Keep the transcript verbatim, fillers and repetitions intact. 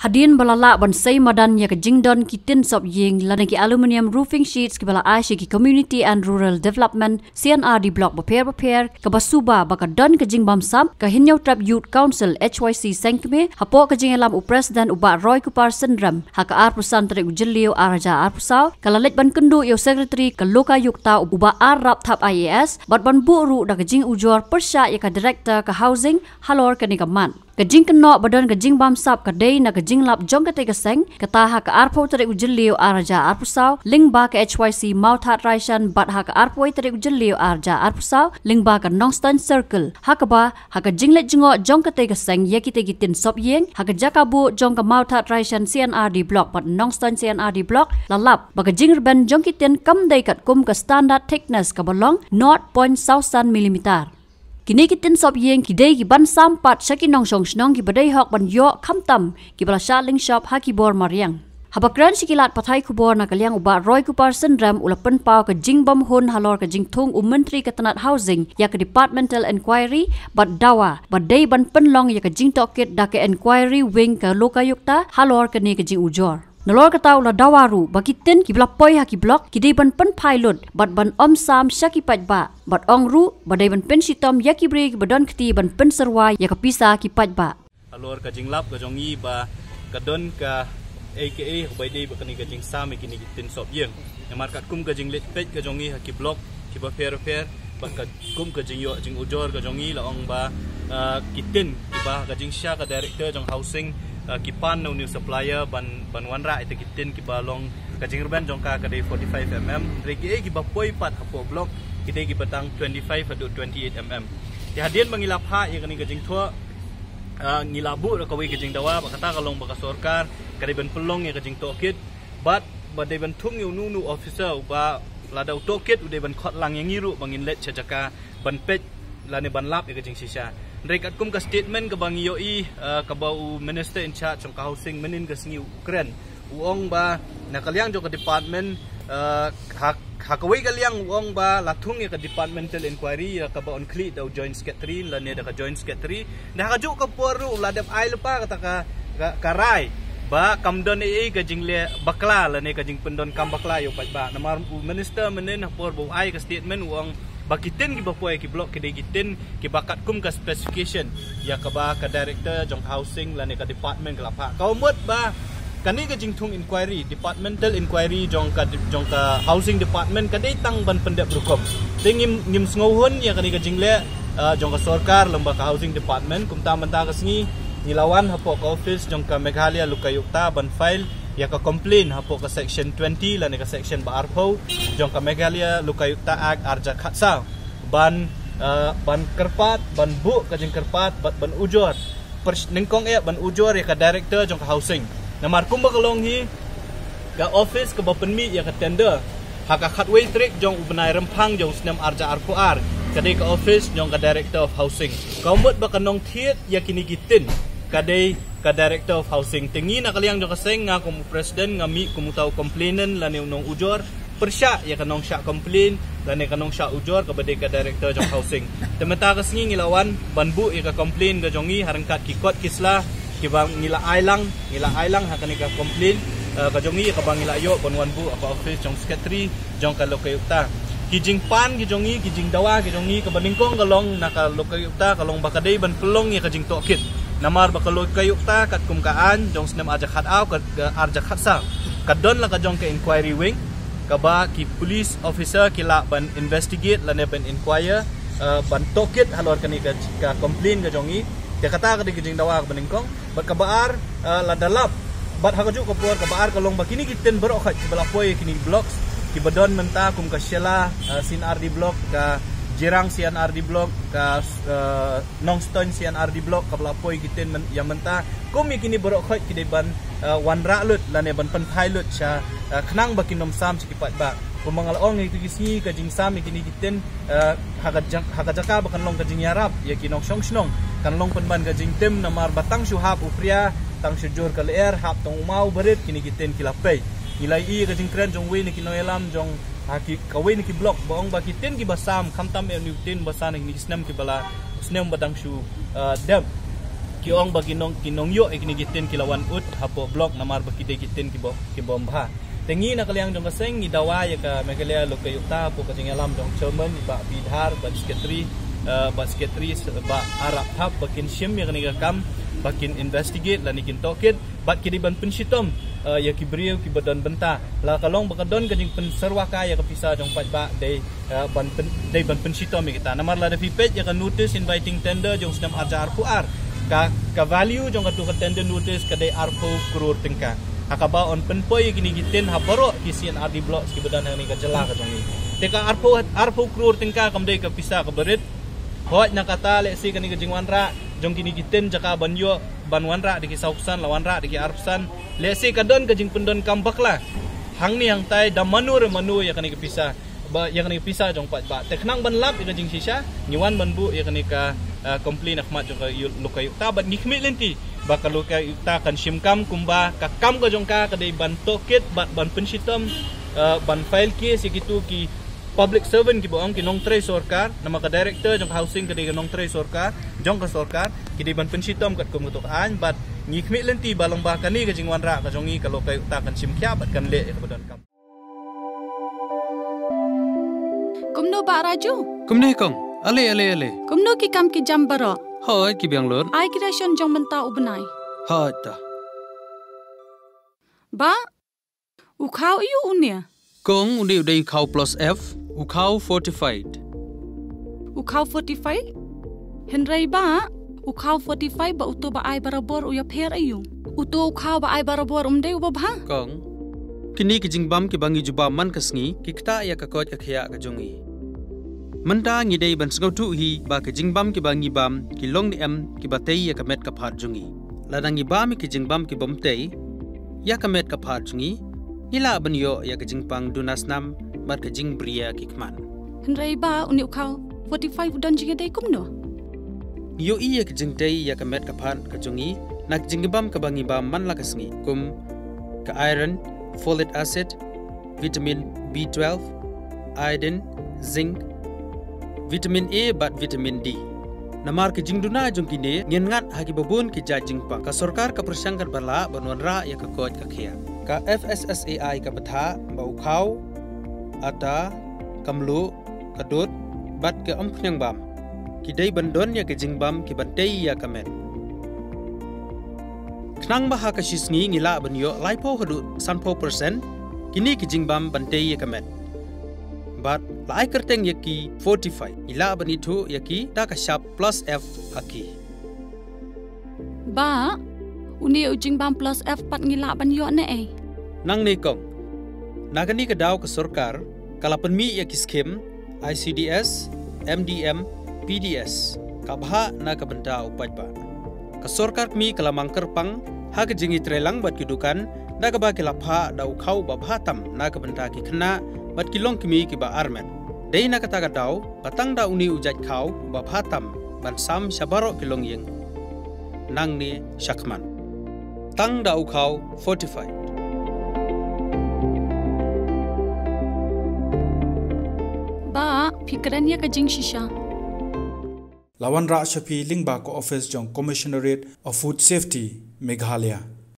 Hadien ba la lah ban sei madan ïa ka jingdon ki tin sop ïing lane ki aluminium roofing sheets kiba la ai sha ki Community and Rural Development C and R D Block bapher bapher, kaba suba ba ka don ka jingbamsap, ka Hynñiewtrep Youth Council H Y C Sengkmie, hapoh ka jingïalam u President u Bah Roy Kupar Synrem, ha ka arphew san tarik u Jylliew ar hajar arphew saw, ka la leit ban kynduh ïa u Secretary ka Lokayukta u Bah R Rapthap I A S, bad ban buh ruh da ka jingujor pyrshah ïa ka Director ka Housing halor kane ka mat. Ka jingkynnoh ba don ka jingbamsap ka dei na ka jinglap jong katei ka seng, kata ha ka arphew tarik u Jylliew ar hajar arphew saw, lyngba ka H Y C Mawthadraishan, bad ha ka arphew wei tarik u Jylliew ar hajar arphew saw, lyngba ka Nongstoiñ Circle. Ha kaba, ha ka jingleit jngoh jong katei ka seng ïa kitei ki tin sop ïing, ha ka jaka buh jong ka Mawthadraishan C and R D Block bad Nongstoiñ C and R D Block, la lap ba ka jingrben jong ki tin kam dei katkum ka standard thickness kaba long nought point saw san millimeter. Kine ki tin sop ïing ki dei ki ban sam pat sha ki nongshong shnong kiba dei hok ban ïoh, khamtam kiba la shah lyngshop ha ki bor mariang. Haba kren sha ki lad pathai khubor na ka liang u Bah Roy Kupar Synrem u la pynpaw ka jingbymhun halor ka jingthung u Myntri ka tnat Housing ïa ka Departmental Inquiry, bad dawa ba dei ban pynlong ïa ka jingtohkit da ka Inquiry Wing ka Lokayukta halor kane ka jingujor. Nalor kata u la dawa ruh ba ki tin kiba la poi ha ki block ki dei ban pynphai lut bad ban ym sam sha ki paidbah, bad ong ruh ba dei ban pynshitom ïa ki briew kiba don kti ban pynsyrwa ïa ka pisa ki paidbah. Halor ka jinglap ka jong ngi ba ka don kaei kaei ba dei ba kane ka jingsam ïa kine ki tin sop ïing. Namar katkum ka jingleit peit ka jong ngi ha ki block kiba pher pher, bad katkum ka jingïoh jingujor ka jong ngi la ong ba, ah, ki tin kiba ka jingshisha ka Director jong Housing, ah, ki pan na u new supplier ban, ban wanrah ïa kita ki tin kiba long ka jingrben jong ka ka dei forty-five mm, hynrei kiei kiba poi pat hapoh block ki dei kiba tang twenty-five haduh twenty-eight mm. Te hadien ba ngi la phah ïa kane ka jingthoh, ah, ngi la buh ruh kawei ka jingdawa ba kata ka long ba ka sorkar ka dei ban pynlong ïa ka jingtohkit, bad ba dei ban thung ïa uno uno officer uba lada u tohkit u dei ban khot lang ïa ngi ruh ba ngin leit sha jaka ban peit lane ban lap ïa ka jingshisha. Hynrei katkum ka statement kaba ngi ïohi, eh, kaba u Minister in charge jong ka Housing mynhynnin ka sngi u kren, u ong ba na ka liang jong ka department, eh, ha, ha kawei ka liang u ong ba la thung ïa ka departmental inquiry ïa kaba yn khlieh da u Joint Secretary lane da ka Joint Secretary. Te ha kajuh ka por ruh la dep ai lypa kata ka, ka, ka rai ba kam don ei ei ka jingleh bakla lane ka jingpyndonkam bakla ïa u paidbah. Namar u Minister mynhynnin ha por ba u ai ka statement u ong ba ki tin kiba poi ha ki block ki dei ki tin kiba katkum ka specification ïa kaba ka Director jong ka Housing lane ka department ka la phah. Ka mut ba kane ka jingthung inquiry, departmental inquiry jong ka, jong ka Housing Department ka dei tang ban pyndep rukom. Te ngim, ngim sngewhun ïa kane ka jingleh, ah, jong ka sorkar lyngba ka Housing Department. Kumta mynta ka sngi ngi la wan hapoh ka office jong ka Meghalaya Lokayukta ban file ïa ka complaint hapoh ka section twenty lane ka section ba arphew jong ka Meghalaya Lokayukta Act ar hajar khatsaw, ban, eh, ban kyrpad, ban buh ka jingkyrpad, ban, ban ujor, pers-, nyngkong eh ban ujor ïa ka Director jong ka Housing. Namar kumba ka long hi ka office kaba pynmih ïa ka tender ha ka khatwei tarik jong u bnai Rymphang jong u snem ar hajar arphew ar ka dei ka office jong ka Director of Housing. Ka mut ba ka nongthied ïa kine ki tin ka dei ka Director of Housing. Te ngi na ka liang jong ka seng, nga kum u President, nga mih kum uta u complainant lane u nongujor pyrshah ïa ka nongshah complain lane ka nongshah ujor kaba dei ka Director jong Housing. Te mynta ka sngi ngi la wan ban buh ïa ka complain ka jong ngi ha ryngkat ki kot ki sla kiba ngi la ai lang, ngi la ai lang ha kane ka complain, eh, ka jong ngi kaba ngi la ïoh ban wan buh ha ka office jong Secretary jong ka Lokayukta. Ki jingpan ki jong ngi, ki jingdawa ki jong ngi, kaba nyngkong ka long na ka Lokayukta ka long ba ka dei ban pynlong ïa ka jingtohkit. Namar ba ka Lokayukta katkum ka aiñ jong u snem ar hajar khatar, ka, ka ar hajar khatsaw, ka don la ka jong ka inquiry wing kaba ki police officer ki lah ban investigate lane ban inquire, eh, ban tohkit halor kane ka, ka complain ka jong ngi. Te kata ka dei ka jingdawa kaba nyngkong. Bad kaba ar, eh, lada lap, bad ha kajuh ka por kaba ar ka long ba kine ki tin baroh khoit kiba la poi ha kine ki blocks kiba don mynta kum ka Shella, eh, C and R D Block, ka Jirang C and R D Block, ka, eh, Nongstoiñ C and R D Block kaba la poi ki tin myn-, ïa mynta. Kum ïa kine baroh khoit ki dei ban, eh, wanrah lut lane ban pynphai lut sha, eh, khnang ba kin ym sam sha ki paidbah. Kumba nga la ong, ïa kito ki sngi ka jingsam ïa kine ki tin, eh, ha ka jak-, ha ka jaka ba kan long ka jingïarap ïa ki nongshong shnong, kan long pynban ka jingtim namar ba tang shu hap u phria, tang shu jur ka lyer, hap tang u maw barit, kine ki tin ki la pei. Ngi la ïohi ïa ka jingkren jong uwei na ki nongïalam jong, ha ki, kawei na ki block ba ong ba ki tin kiba sam, khamtam eh une u tin ba san ha kine ki snem kiba la, snem ba dang shu, eh, dep. Ki ong ba ki nong, ki nongïoh ïa kine ki tin ki la wan ud hapoh block namar ba ki dei ki tin ki bym, ki bym bha. Te ngi na ka liang jong ka seng ngi dawa ïa ka Meghalaya Lokayukta hapoh ka jingïalam jong chairman Bah Bidhar, Bah Secretary, eh, Bah Secretary, Bah Arap Thap ba kin shim ïa kane ka kam, ba kin investigate lane kin tohkit, bad ki dei ban pynshitom, eh, ïa ki briew ki ba don bynta. La ka long ba ka don ka jingpynsyrwa ka ïa ka pisa jong paidbah dei, eh, ban pyn-, dei ban pynshitom ïa kita. Namar lada phi peit ïa ka notice inviting tender jong snem arhajar arphew ar, ka, ka value jong katu ka tender notice ka dei arphew klur tyngka. Ha kaba yn pynpoi ïa kine ki tin ha baroh ki C and R D blocks ki ba don ha kane ka jylla ka jong ngi. Te ka arphew, arphew klur tyngka kam dei ka pisa ka barit. Hooid na kata lehse kane ka jingwanrah jong kine ki tin jaka ban ïoh ban wanrah da ki saw phew san, la wanrah da ki arphew san. Lehse ka don ka jingpyndonkam bakla hangne hangtai da mano re mano ïa kane ka pisa. Ba ïa kane ka pisa jong paidbah. Te khnang ban lap ïa ka jingshisha, ngi wan ban buh ïa kane ka, ah, complain ha khmat jong ka yu-, Lokayukta bad ngi khmih lynti ba ka Lokayukta kan shim kam kumba ka kam ka jong ka ka dei ban tohkit bad ban pynshitom, ah, ban file case ïa kitu ki public servant ki ba ong ki nongtrei sorkar, namar ka director jong ka housing ka dei ka nongtrei sorkar, jong ka sorkar, ki dei ban pynshitom katkum katu ka aiñ, bad ngi khmih lynti ba long ba kane ka jingwanrah ka jong ngi ka Lokayukta kan shim khia bad kan leh ïa ka ba donkam. Kumno Bah Raju? Kumne kong, ale ale ale. Kumno ki kam ki jam baroh? Hooid ki biang lut. Ai ki ration jong mynta u bnai. Hooid ta. Bah, u khaw aiu une? Kong, une u dei u khaw plus F, u khaw fortified. U khaw fortified? Hynrei Bah, u khaw fortified bad uto ba ai barabor u ïapher aiu? Uto u khaw ba ai barabor um dei u babha? Kong, kine ki jingbam ki ba ngi ju bam man ka sngi ki ktah ïa ka koit ka khiah ka jong ngi. Mynta ngi dei ban sngewthuh hi ba ki jingbam ki ba ngi bam ki long ne em ki ba tei ïa ka met ka phad jong ngi. Lada ngi bam ïa ki jingbam ki bym tei ïa ka met ka phad jong ngi, ngi lah ban ïoh ïa ka jingpang duna snam bad ka jingbriew ki khmat. Hynrei Bah, une u khaw fortified u don jingïadei kumno? Ngi ïohi ïa ka jingtei ïa ka met ka phad ka jong ngi na ka jingbam ka ba ngi bam man la ka sngi, kum ka iron, folic acid, vitamin B twelve, iodine, zinc, vitamin A bad vitamin D. Namar ka jingduna jong kine ngin ngat ha ki babun ki jait jingpang. Ka sorkar ka pyrshang katba lah ban wanrah ïa ka koit ka khiah. Ka F S S A I ka bthah ba u khaw, ata, ka mluh, ka dud bad ka umphniang bam ki dei ban don ïa ka jingbam ki ban tei ïa ka met. Khnang ba ha ka shi sngi ngi lah ban ïoh laiphew haduh sanphew percent kine ki jingbam ban tei ïa ka met. Bad la ai kyrteng ïa ki fortified, ngi lah ban ithuh ïa ki da ka shap plus F ha ki. Bah, une u jingbam plus F pat ngi lah ban ïoh ne ei? Nangne kong, na kane ka daw ka sorkar ka la pynmih ïa ki skim I C D S, M D M, P D S, ka bhah na ka bynta u paidbah. Ka sorkar kmie ka la mang kyrpang ha ka jingïatreilang bad ki dukan da kaba ki la phah da u khaw ba bha tam na ka bynta ki khynnah bad ki longkmie ki ba armet. Dei na kata ka daw ba tang da une u jait khaw ba bha tam ban sam sha baroh ki longïing. Nangne shakhmat, tang da u khaw fortified. Bah, phi kren ïa ka jingshisha. La wanrah sha phi lyngba ka office jong Commissionerate of Food Safety, Meghalaya.